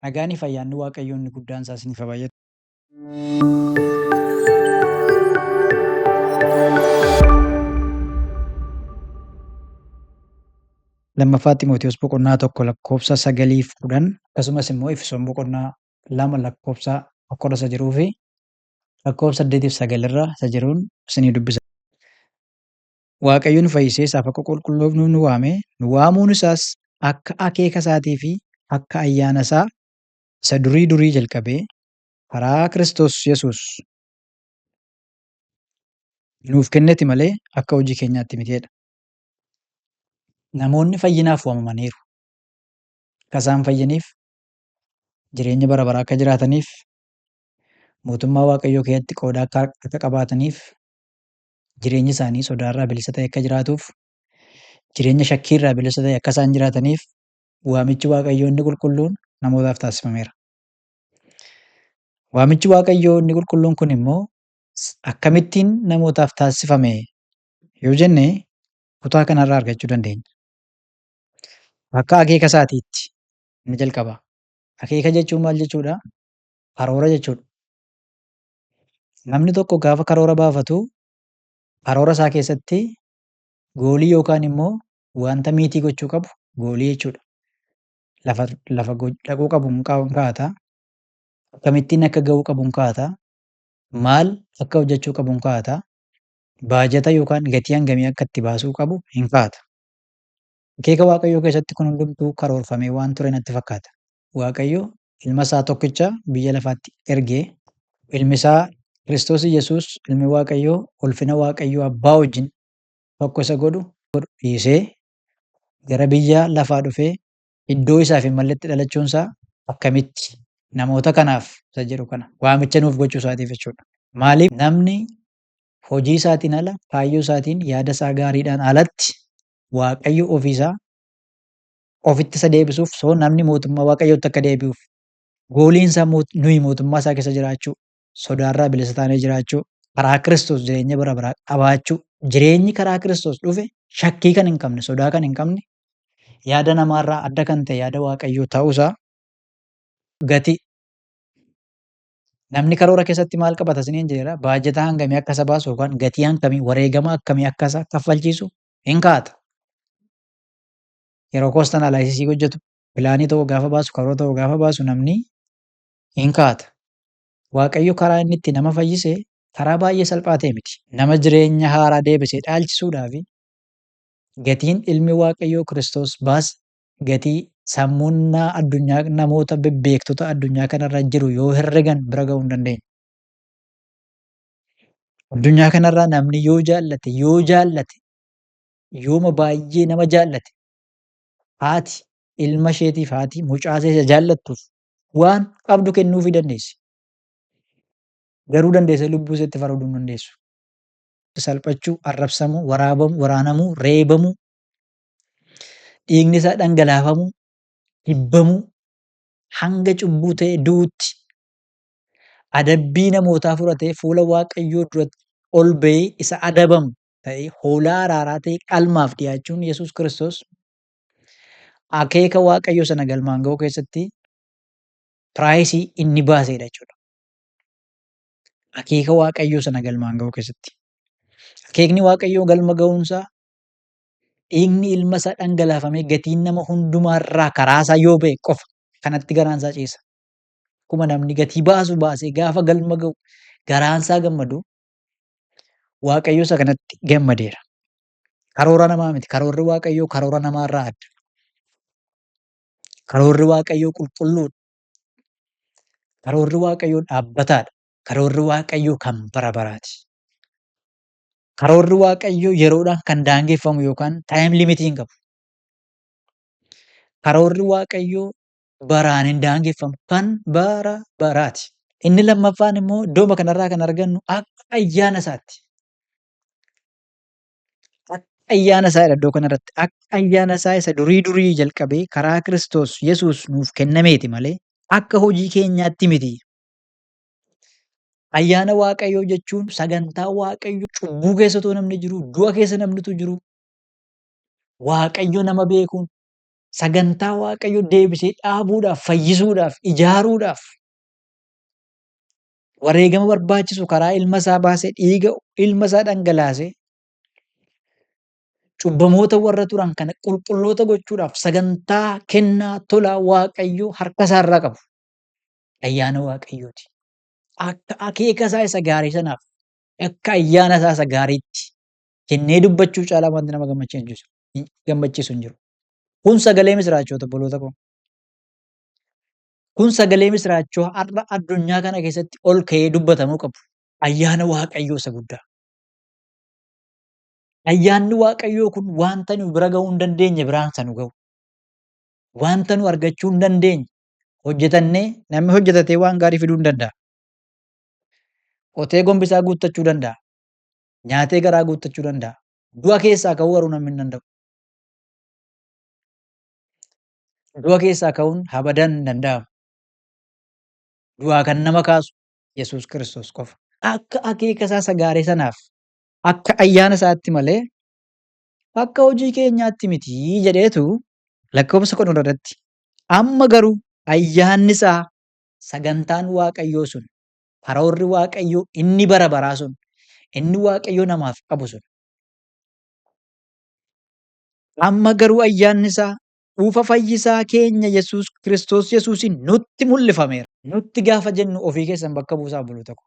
Nagaanii fi ayyaanni Waaqayyoo inni guddaan isaa isiniif haa baay'atu. Lammaffaa Ximootiyoos boqonnaa 1 lakkoofsa 9 fi 10 akkasumas immoo Efesoon boqonnaa 2 lakkoofsa 1 irra isa jiruu fi lakkoofsa 8 fi 9 irra isa jiruun isinii dubbisa. Waaqayyo nu fayyisee isaaf akka qulqulloofnuuf nu waame, nu waamuun isaas akka akeeka isaatii fi akka ayyaana isaa isa durii durii jalqabee karaa Kiristoos Yesuus nuuf kennetti malee akka hojii keenyaatti miti jedha. Namoonni fayyinaaf waamamaniiru. Akka isaan fayyaniif, jireenya bara baraa akka jiraataniif, mootummaa Waaqayyoo keessatti qooda akka qabaataniif, jireenyi isaanii sodaarraa bilisa ta'e akka jiraatuuf, jireenya shakkiirraa bilisa ta'e akka isaan jiraataniif waamichi Waaqayyoo inni qulqulluun namootaaf taasifameera. Waamichi Waaqayyoo inni qulqulluun kun immoo akkamittiin namootaaf taasifame yoo jenne kutaa kanarraa argachuu dandeenya. Akka akeeka isaatiitti inni jalqaba. Akeeka jechuun maal jechuudha? Karoora jechuudha. Namni tokko gaafa karoora baafatu karoora isaa keessatti goolii yookaan immoo wanta miitii gochuu qabu goolii jechuudha. Lafa lafa dhaquu qabu hin kaa'ata. Akkamittiin akka ga'uu qabu hin kaa'ata. Maal akka hojjechuu qabu hin kaa'ata. Baajata yookaan gatii hangamii akka itti baasuu qabu hin kaa'ata. Akeeka Waaqayyoo keessatti kun hundumtuu karoorfamee waan ture natti fakkaata. Waaqayyo ilma isaa tokkicha biyya lafaatti erge. Ilmi isaa Kiristoos Iyyasuus ilmi Waaqayyoo ulfina Waaqayyoo Abbaa wajjin tokko isa godhu dhiisee gara biyya lafaa dhufee iddoo isaaf hin malletti dhalachuun isaa akkamitti namoota kanaaf isa jedhu kana waamicha nuuf gochuu isaatiif jechuudha. Maaliif namni hojii isaatiin ala kaayyoo isaatiin yaada isaa gaariidhaan alatti Waaqayyo ofiisaa ofitti isa deebisuuf soo namni mootummaa Waaqayyootti akka deebi'uuf gooliin isaa nuyi mootummaa isaa keessa jiraachuu sodaarraa bilisa taanee jiraachuu karaa Kiristoos jireenya bara baraa qabaachuu jireenyi karaa Kiristoos dhufe shakkii kan hin qabne sodaa kan hin qabne yaada namaarraa adda kan ta'e yaada Waaqayyoo ta'uusaa gatii namni karoora keessatti maal qabata isiniin jedheera baajata hangamii akka isa baasu yookaan gatii hangamii wareegama akkamii akka isa kaffalchiisu hin kaa'ata. Yeroo cost analysis hojjetu pilaanii tokko gaafa baasu karoora tokko gaafa baasu namni hin kaa'ata. Waaqayyo karaa inni itti nama fayyise karaa baay'ee salphaa ta'e miti. Nama jireenya haaraa deebisee dhaalchisuudhaaf gatiin ilmi Waaqayyoo Kiristoos baase gatii sammuun addunyaa namoota bebbeektota addunyaa kanarra jiru yoo herregan bira ga'uu hin dandeenye. Addunyaa kanarraa namni yoo jaallate yoo jaallate yooma baay'ee nama jaallate haati ilma isheetiif haati mucaa ishee isa jaallattuuf waan qabdu kennuufii dandeessi. Garuu dandeessee lubbuu isheetti faraduu hin dandeessu. Salphachuu, arrabsamuu, waraabamuu, waraanamuu, reebamuu, dhiigni isaa dhangalaafamuu, dhibbamuu, hanga cubbuu ta'e du'utti adabbii namootaa fudhatee fuula Waaqayyoo duratti ol ba'ee isa adabamu ta'ee hoolaa araaraa ta'ee qalmaaf dhiyaachuun Yesuus Kiristoos akeeka Waaqayyoo sana galmaan ga'uu keessatti piraayisii inni baaseedha jechuudha. Akeeka Waaqayyoo sana galmaan ga'uu keessatti. Akeekni Waaqayyoo galma ga'uunsaa dhiigni ilma isaa dhangalaafamee gatiin nama hundumaarraa karaa isaa yoo ba'e qofa kanatti garaan isaa ciisa. Akkuma namni gatii baasu baasee gaafa galma ga'u garaan isaa gammadu Waaqayyo isa kanatti gammadeera. Karoora namaa miti. Karoorri Waaqayyoo karoora namaarraa adda. Karoorri Waaqayyoo qulqulluudha. Karoorri Waaqayyoo dhaabbataadha. Karoorri Waaqayyoo kan bara baraati. Karoorri Waaqayyoo yeroodhaan kan daangeffamu yookaan taayim limitii hin qabu. Karoorri Waaqayyoo baraan hin daangeffamu kan bara baraati. Inni lammaffaan immoo iddooma kanarraa kan argannu akka ayyaana isaatti. Akka ayyaana isaa iddoo kanarratti akka ayyaana isaa isa durii durii jalqabee karaa Kiristoos Yesuus nuuf kennameeti malee akka hojii keenyaatti miti. Ayyaana Waaqayyoo jechuun sagantaa Waaqayyoo cubbuu keessa otoo namni jiru, du'a keessa namnitu jiru, Waaqayyo nama beekuun, Sagantaa Waaqayyoo deebisee dhaabuudhaaf, fayyisuudhaaf, ijaaruudhaaf wareegama barbaachisu karaa ilma isaa baasee dhiiga ilma isaa dhangalaasee cubbamoota warra turan kana qulqulloota gochuudhaaf sagantaa kennaa tolaa Waaqayyoo harka isaa irraa qabu. Ayyaana Waaqayyooti. Akka akeeka isaa isa gaarii sanaaf, akka ayyaana isaa isa gaariitti jennee dubbachuu caalaa wanti nama gammachiisu hin jiru. Kun sagalee misiraachoota obboloota koo. Kun sagalee misiraachoo har'a addunyaa kana keessatti ol ka'ee dubbatamuu qabu. Ayyaana Waaqayyoo isa guddaa. Ayyaanni Waaqayyoo kun wanta nu bira ga'uu hin dandeenye biraan isa nu ga'u. Wanta nu argachuu hin dandeenye hojjetannee namni hojjetatee waan gaarii fiduu hin danda'a. Qotee gombisaa guuttachuu danda'a. Nyaatee garaa guuttachuu danda'a. Du'a keessaa ka'uu garuu namni hin danda'u. Du'a keessaa ka'uun habadan hin danda'amu. Du'aa kan nama kaasu Yesuus Kiristoos qofa. Akka akeeka isaa isa gaarii sanaaf akka ayyaana isaatti malee akka hojii keenyaatti miti jedheetu lakkoofsa 10 irratti amma garuu ayyaanni isaa sagantaan Waaqayyoo sun karoorri Waaqayyoo inni bara baraa sun inni Waaqayyoo namaaf qabu sun amma garuu ayyaanni isaa dhuufa fayyisaa keenya Yesuus Kiristoos Yesuusiin nutti mul'ifameera. Nutti gaafa jennu ofii keessan bakka buusaa obboloota koo.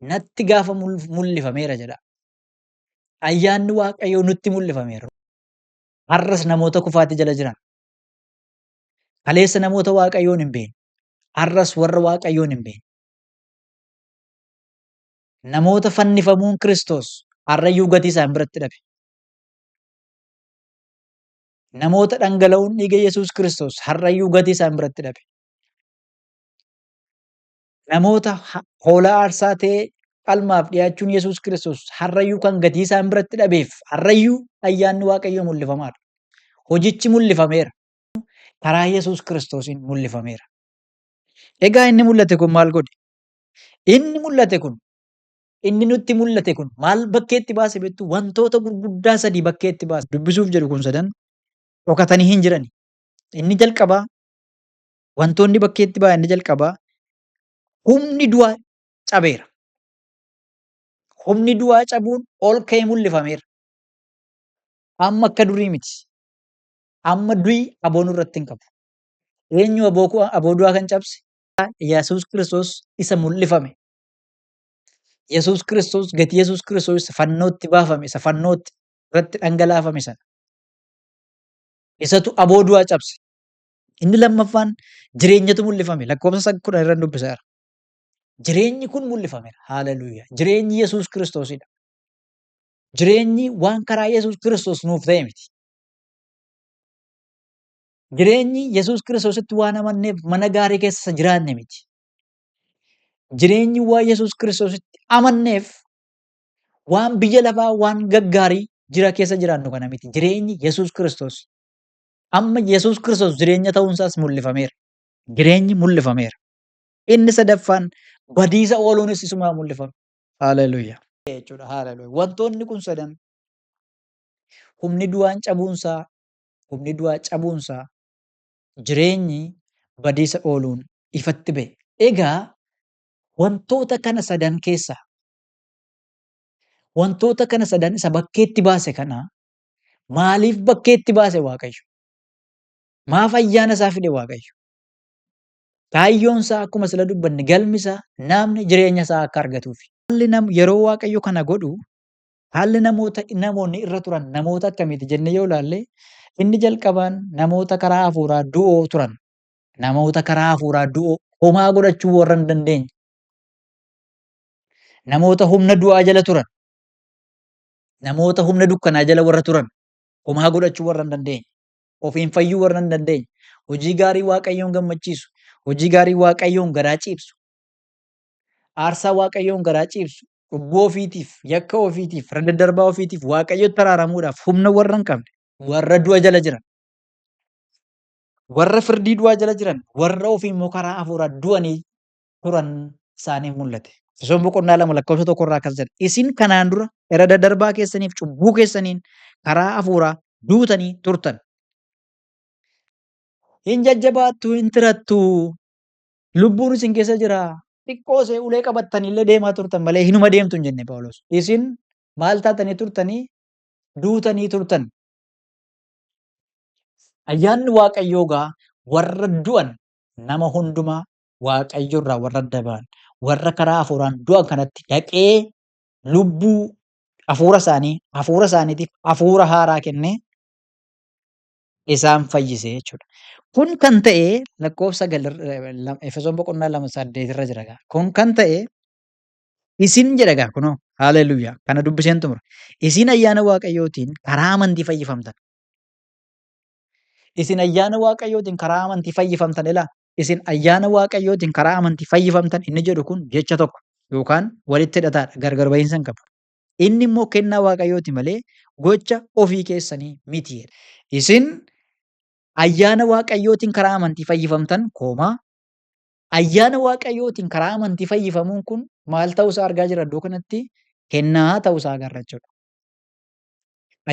Natti gaafa mul'ifameera jedha. Ayyaanni Waaqayyoo nutti mul'ifameera. Har'as namoota kufaatii jala jiran. Kaleessa namoota Waaqayyoon hin beekne. Har'as warra Waaqayyoon hin beekne. Namoota fannifamuun Kiristoos har'ayyuu gatii isaan biratti dhabe. Namoota dhangala'uun dhiiga Yesuus Kiristoos har'ayyuu gatii isaan biratti dhabe. Namoota hoolaa aarsaa ta'ee qalmaaf dhiyaachuun Yesuus Kiristoos har'ayyuu kan gatii isaan biratti dhabeef har'ayyuu ayyaanni Waaqayyoo mul'ifamaadha. Hojichi mul'ifameera. Karaa Yesuus Kiristoosiin mul'ifameera. Egaa inni mul'ate kun maal godhe? Inni mul'ate kun inni nutti mul'ate kun maal bakkeetti baase beektu? Wantoota gurguddaa sadii bakkeetti baase. Dubbisuuf jedhu kun sadan dhokatanii hin jirani. Inni jalqabaa wantoonni bakkeetti ba'an inni jalqabaa humni du'aa cabeera. Humni du'aa cabuun ol ka'ee mul'ifameera. Amma akka durii miti. Amma du'i aboo nurratti hin qabu. Eenyu aboo du'aa kan cabse? Yesuus Kiristoos isa mul'ifame. Yesuus Kiristoos gatii Yesuus Kiristoos isa fannootti baafame, isa fannootti irratti dhangalaafame sana. Isatu aboo du'aa cabse. Inni lammaffaan jireenyatu mul'ifame. Lakkoofsa 10 irra dubbisa jira. Jireenyi kun mul'ifameera. Haaleluyyaa. Jireenyi Yesuus Kiristoosidha. Jireenyi waan karaa Yesuus Kiristoos nuuf ta'e miti. Jireenyi Yesuus Kiristoositti waan amanneef mana gaarii keessa isa jiraanne miti. Jireenyi waan Yesuus Kiristoositti amanneef waan biyya lafaa waan gaggaarii jira keessa jiraannu kana miti. Jireenyi Yesuus Kiristoos. Amma Yesuus Kiristoos jireenya ta'uun isaas mul'ifameera. Jireenyi mul'ifameera. Inni sadaffaan badiisa ooluunis isumaa mul'ifame. Haleluuyaa. Jechuudha. Haleluuyaa. Wantoonni kun sadan humni du'aan cabuunsaa, humni du'aa cabuunsaa, jireenyi badiisa ooluun ifatti ba'e. Egaa wantoota kana sadan keessaa wantoota kana sadan isa bakkeetti baase kana maaliif bakkeetti baase Waaqayyo? Maaf ayyaana isaa fide Waaqayyo? Kaayyoon isaa akkuma sila dubbanne galmi isaa namni jireenya isaa akka argatuufi. Haalli nam yeroo Waaqayyo kana godhu haalli namoota namoonni irra turan namoota akkamiiti jennee yoo ilaalle inni jalqabaan namoota karaa hafuuraa du'oo turan. Namoota karaa hafuuraa du'oo homaa godhachuu warra hin dandeenye. Namoota humna du'aa jala turan. Namoota humna dukkanaa jala warra turan homaa godhachuu warra hin dandeenye. Ofiin fayyuu warra hin dandeenye. Hojii gaarii Waaqayyoon gammachiisu. Hojii gaarii Waaqayyoon garaa ciibsu. Aarsaa Waaqayyoon garaa ciibsu. Cubbuu ofiitiif, yakka ofiitiif, irra daddarbaa ofiitiif Waaqayyotti araaramuudhaaf humna warra hin qabne. Warra du'a jala jiran. Warra firdii du'aa jala jiran, warra ofii immoo karaa hafuuraa du'anii turan isaaniif mul'ate. Efesoon boqonnaa 2 lakkoofsa 1 irraa akkas jedha. Isin kanaan dura irra daddarbaa keessaniif cubbuu keessaniin karaa hafuuraa duutanii turtan. Hin jajjabaattu, hin tirattu. Lubbuun isin keessa jira. Xiqqoo ishee ulee qabattanii illee deemaa turtan malee hinuma deemtu hin jenne Phaawulos. Isin maal taatanii turtanii? Duutanii turtan. Ayyaanni Waaqayyoo gaa warra du'an nama hundumaa Waaqayyo irraa warra adda ba'an warra karaa hafuuraan du'an kanatti dhaqee lubbuu hafuura isaanii hafuura isaaniitiif hafuura haaraa kennee isaan fayyise jechuudha. Kun kan ta'e lakkoofsa Efesoon boqonnaa 2:8 irra jira gaa. Kun kan ta'e isin jedha gaa kunoo haaleluyyaa kana dubbiseen xumura. Isin ayyaana Waaqayyootiin karaa amantii fayyifamtan. Isin ayyaana Waaqayyootiin karaa amantii fayyifamtan ilaa. Isin ayyaana Waaqayyootiin karaa amantii fayyifamtan inni jedhu kun jecha tokko yookaan walitti hidhataadha gargar bahiinsa hin qabu. Inni immoo kennaa Waaqayyooti malee gocha ofii keessanii miti. Isin ayyaana Waaqayyootiin karaa amantii fayyifamtan koomaa. Ayyaana Waaqayyootiin karaa amantii fayyifamuun kun maal ta'uusaa argaa jirra iddoo kanatti kennaa ta'uusaa agarra jechuudha.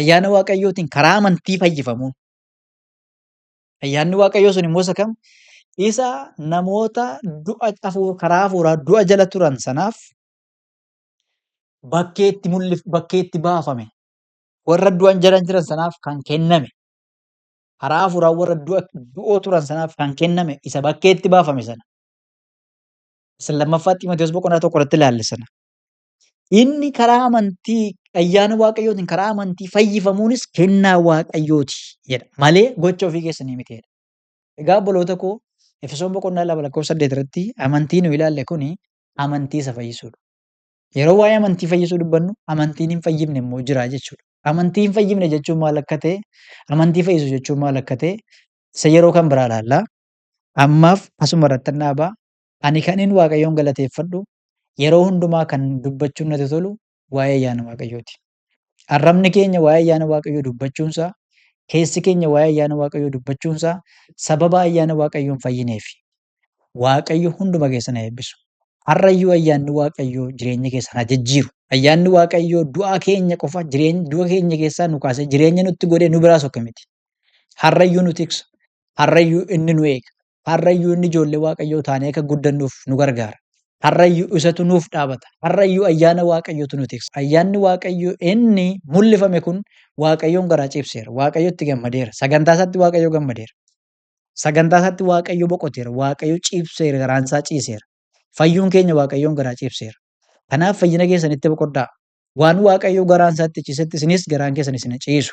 Ayyaana Waaqayyootiin karaa amantii fayyifamuun. Ayyaanni Waaqayyoo sun immoo isa kam? Isa namoota du'a karaa hafuuraa du'a jala turan sanaaf bakkeetti mul'if bakkeetti baafame. Warra du'an jala jiran sanaaf kan kenname. Karaa hafuuraa warra du'a du'oo turan sanaaf kan kenname isa bakkeetti baafame sana. Isa lammaffaa Xiimotewos boqonnaa 1 irratti ilaalle sana. Inni karaa amantii ayyaana Waaqayyootiin karaa amantii fayyifamuunis kennaa Waaqayyooti jedha malee gocha ofii keessanii miti jedha. Egaa obboloota koo Efesoon boqonnaa 2 lakkoofsa 8 irratti amantii nu ilaalle kuni amantii isa fayyisuudha. Yeroo waa'ee amantii fayyisuu dubbannu amantiin hin fayyifne immoo jira jechuudha. Amantii hin fayyifne jechuun maal akka ta'e, amantii fayyisu jechuun maal akka ta'e isa yeroo kan biraa ilaalla. Ammaaf asuma irratti dhaabaa. Ani kanin Waaqayyoon galateeffadhu yeroo hundumaa kan dubbachuun natti tolu waa'ee ayyaana Waaqayyooti. Arrabni keenya waa'ee ayyaana Waaqayyoo dubbachuunsaa, keessi keenya waa'ee ayyaana Waaqayyoo dubbachuunsaa sababa ayyaana Waaqayyoon fayyineefi. Waaqayyo hunduma keessan haa eebbisu. Har'ayyuu ayyaanni Waaqayyoo jireenya keessan haa jijjiiru. Ayyaanni Waaqayyoo du'a keenya qofa jireenya du'a keenya keessaa nu kaasee jireenya nutti godhee nu biraa sokke miti. Har'ayyuu nu tiksa. Har'ayyuu inni nu eega. Har'ayyuu inni ijoollee Waaqayyoo taanee akka guddannuuf nu gargaara. Har'ayyuu isatu nuuf dhaabata. Har'ayyuu ayyaana Waaqayyootu nu tiksa. Ayyaanni Waaqayyoo inni mul'ifame kun Waaqayyoon garaa ciibseera. Waaqayyo itti gammadeera. Sagantaa isaatti Waaqayyo gammadeera. Sagantaa isaatti Waaqayyo boqoteera. Waaqayyo ciibseera. Garaan isaa ciiseera. Fayyuun keenya Waaqayyoon garaa ciibseera. Kanaaf fayyina keessanitti boqodhaa. Waan Waaqayyo garaan isaatti ciisetti isinis garaan keessan isin ciisu.